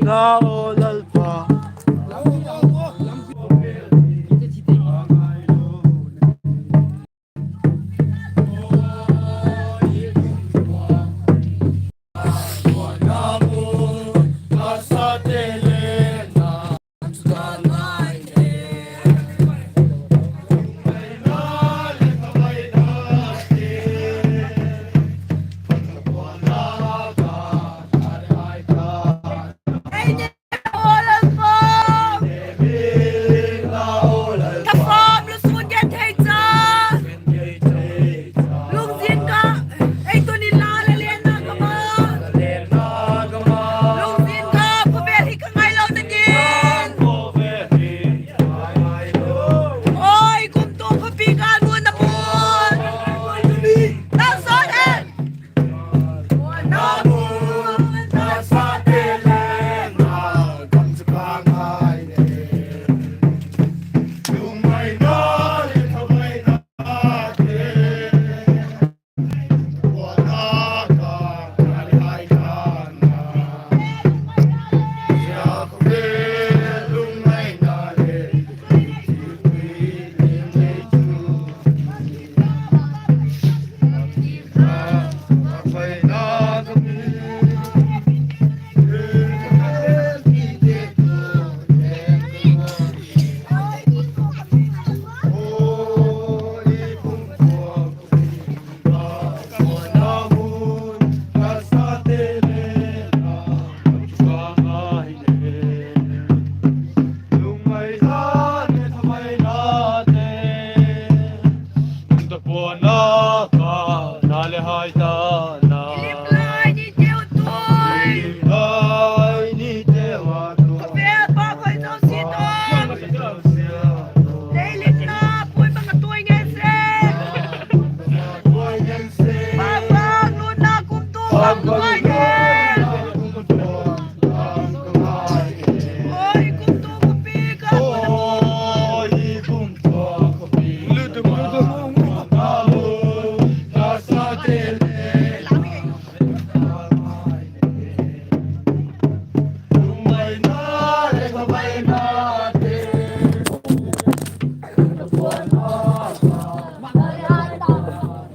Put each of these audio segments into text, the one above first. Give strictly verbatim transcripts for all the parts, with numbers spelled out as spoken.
na o Lalpa. Ei, Lalpa, thakhawm lusûn gen thei cha, lungzin ka, ei tuni la la lenna ka ma, lungzin ka, khawvel hi ka ngai lo na ding. Oi, kumtuang khawpi ka nuna mun, tau sawt hen.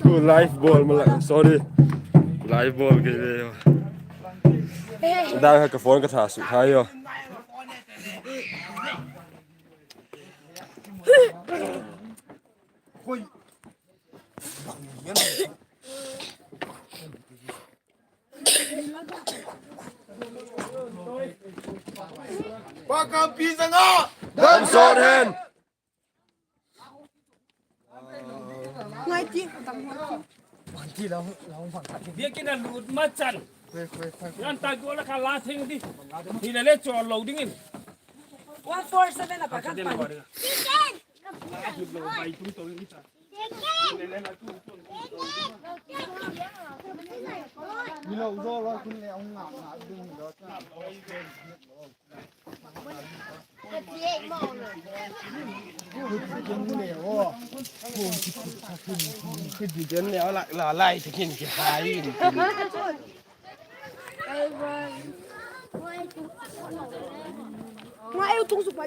Tu live bawl ma la, sorry. Live bawl ke le. Dang ha ka phone ka tha suk hai o. Pa Kampi zanga. Dam sawt hen. Ngai ti, dam ngai ti. Biakin a lut ma chan. Yan ta goal a ka la theng di. Hi le le chawl lo dingin. One four seven a pa kan pan. Ka di den le la, la lai takin kihai in. Nga eu tung su pa.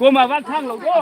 Kuama vang thang lo ko.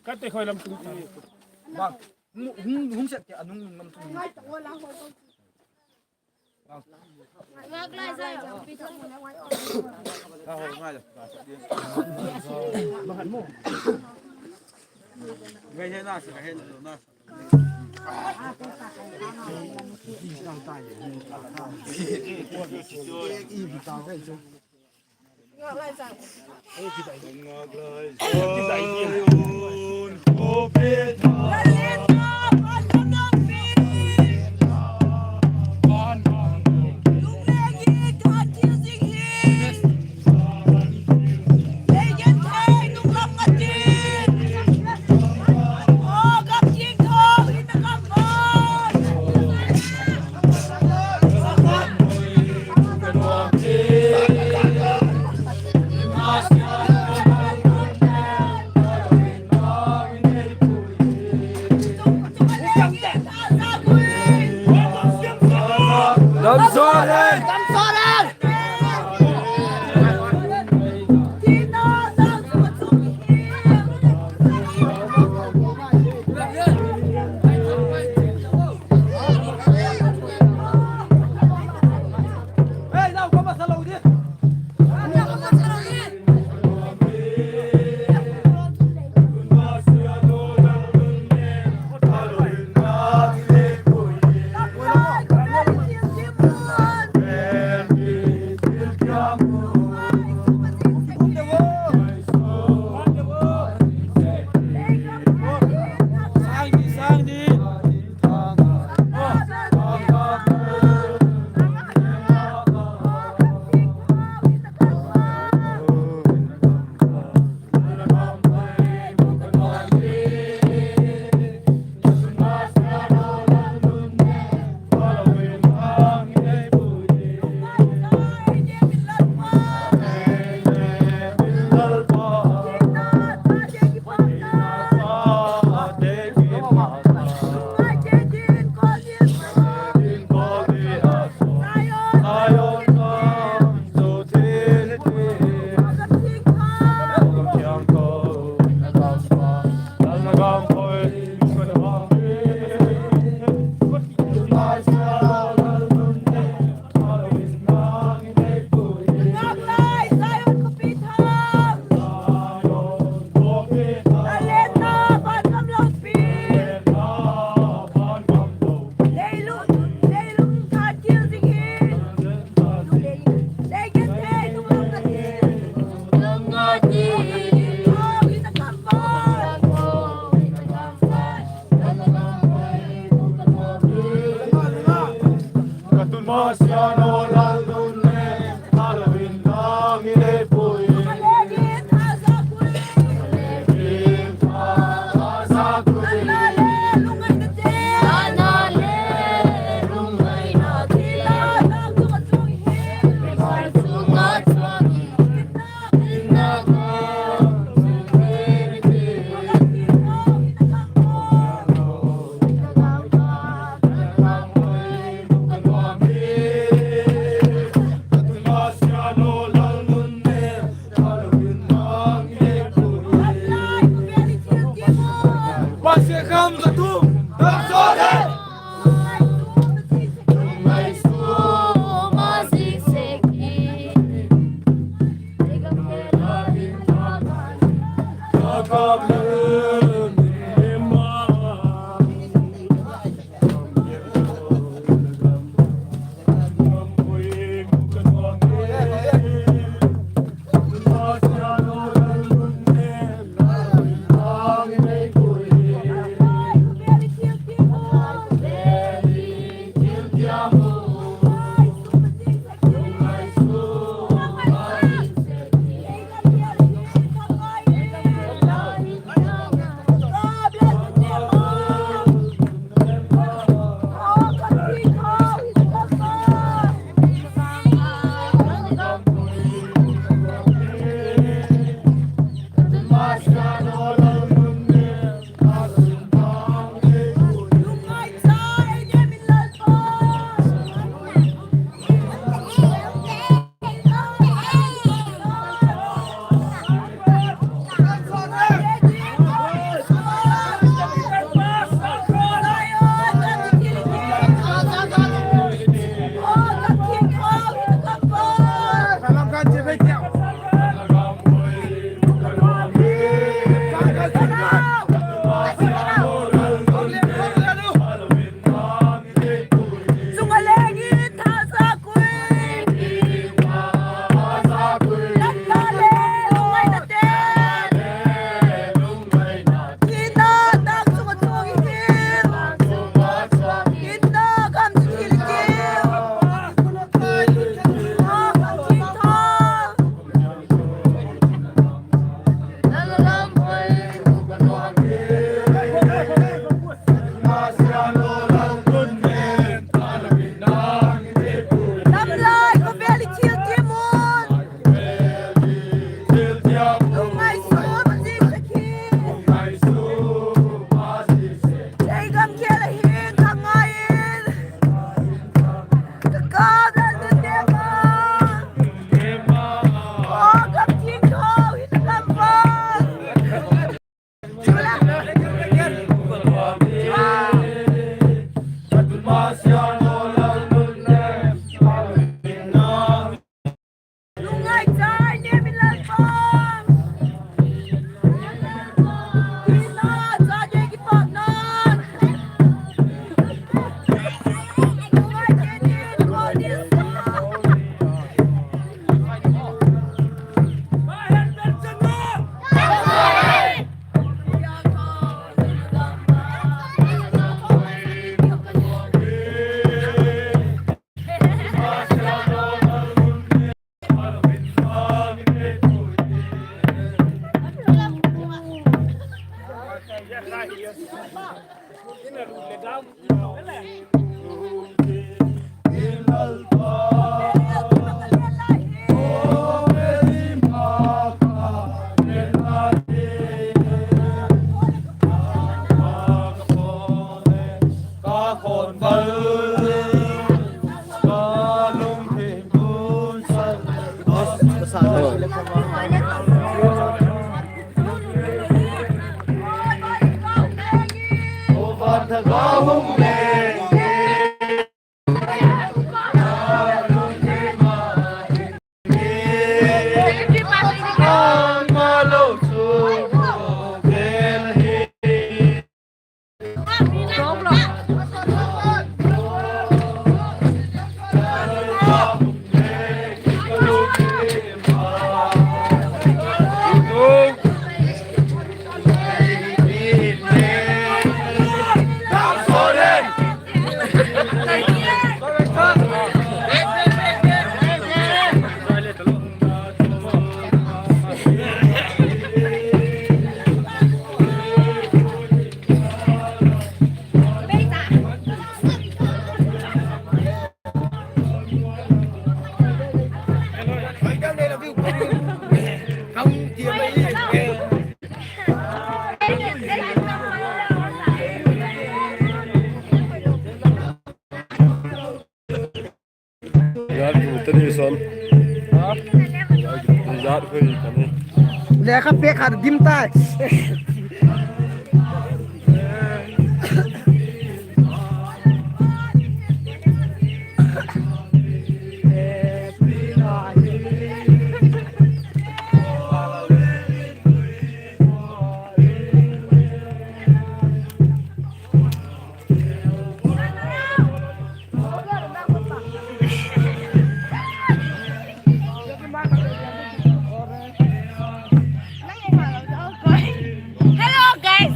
Ka te khoi lam tung. Bang. Hung, hung, hung set ke anung nung lam tung. Yat bu tani son. Yat hui tani. Lekha pêk khat dim tai. Hello, guys.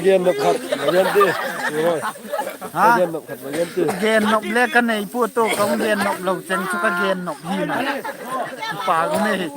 Gen nop khat, gen ti. Ha? Gen nop khat, gen ti. Gen nop le ka nei pua tu, ka gen nop lo cheng chu ka gen nop hi na. Pa ko nei.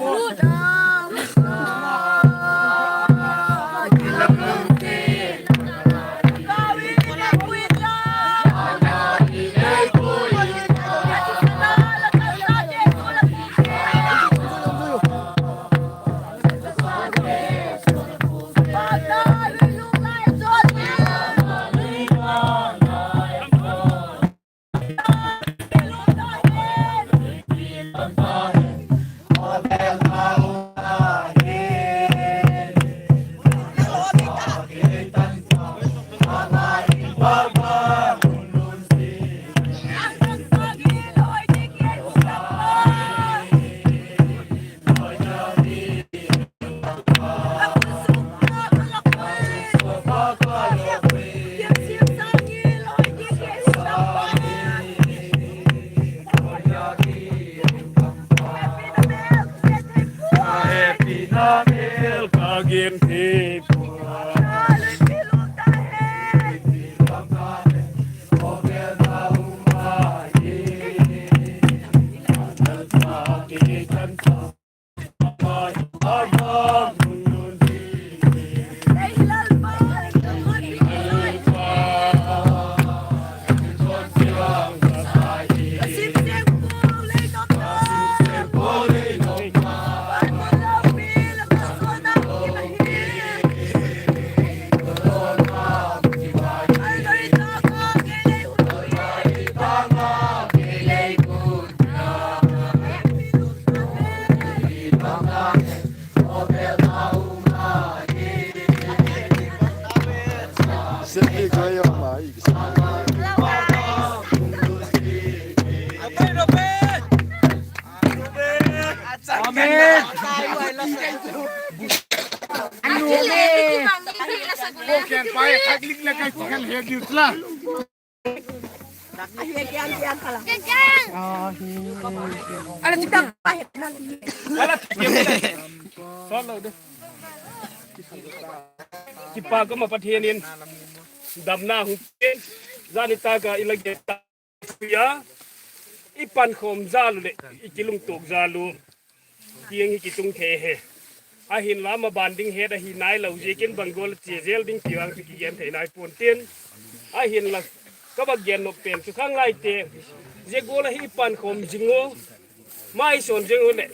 Amen. Kipak um a, Pathian in damna hung pia in, zani tak a i la gen ta ui a, i pankhawm zal u leh i kilungtuak zal u tiang hi kitung thei hi. Ahinla maban ding het ahi nailo ziakin bang gual a chia zel ding ti vang chu kigen thei nai pua'n tin. Ahinla ka va gen nop pen chu khanglaite zia gual ahi i pankhawm zing u, mai sawn zing u leh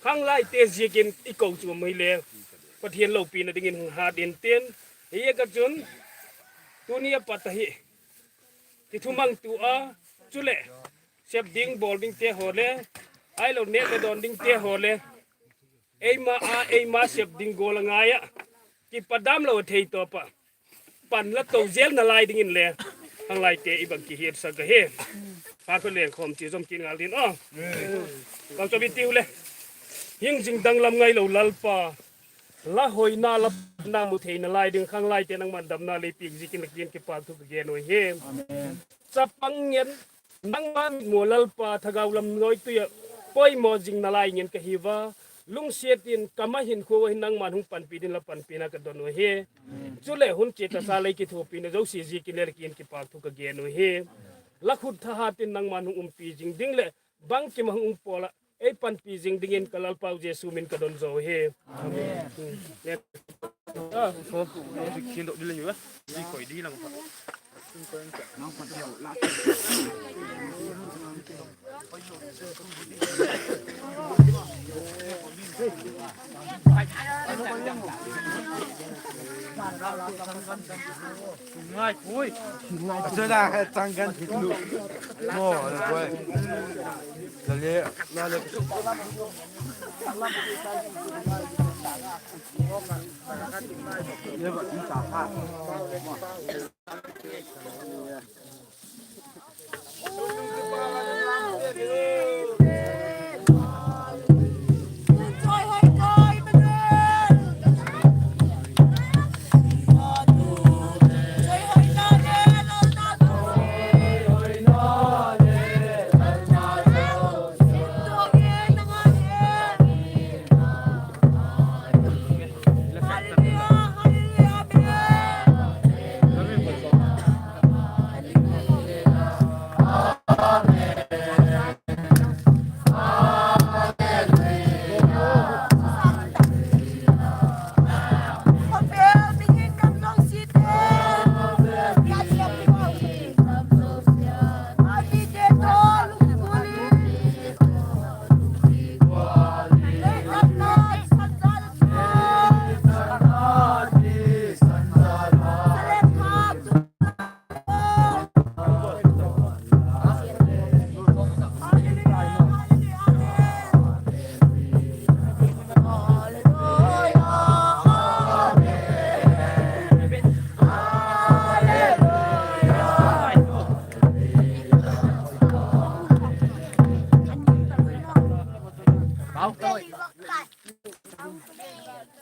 khanglaite ziakin i kochuam hile Pathian lopina dingin hung hat intin, hi a ka chun tuni a pat ahi kithumangtu a, chuleh sep ding bawl dingte haw le, ahilo nêk le dawn dingte haw le, eima a eima sep ding gual a ngai ah, kipadam lo a thei tawp ah pan la to zel nalai dingin le khanglaite i bang kihiatsak ahi. Kha kha lengkhawm chia zom kit ngal ding aw. Ka chawm i tiu le, hing zing danglam ngailo Lalpa, la hoina la na mu thei nalai ding khanglaite nangma'n damna lei piak ziakin la kiang in kipakthu ka gen uhi. Chapang ngen, nangma mitmu Lalpa, thagau lam nawitui ah poimaw zing nalai ngen ka hi ua, lungsiat in kam a hinkhua ah hin nangma'n hung panpi dingin la panpina ka don uhi. Chuleh hun chia tasa lei kithuapina zosia ziakin le la kiang in kipakthu ka gen uhi. La khut thahat in nangma'n hung umpi zing ding leh bangkim a hung um pawl ah ei panpi zing dingin ka Lalpau Jesu min ka don zo hi. Amen.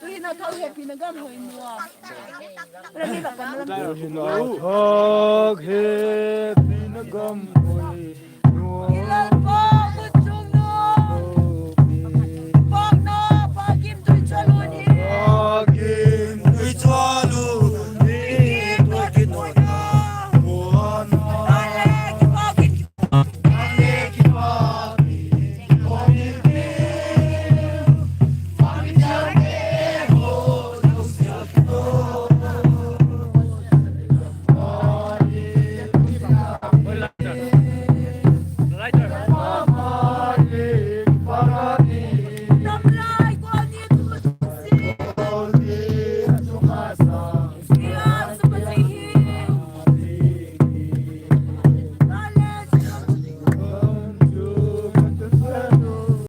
Tu'hin a thak hepina gam hoi nua. Tu'hin a thak hepina gam hoi nua.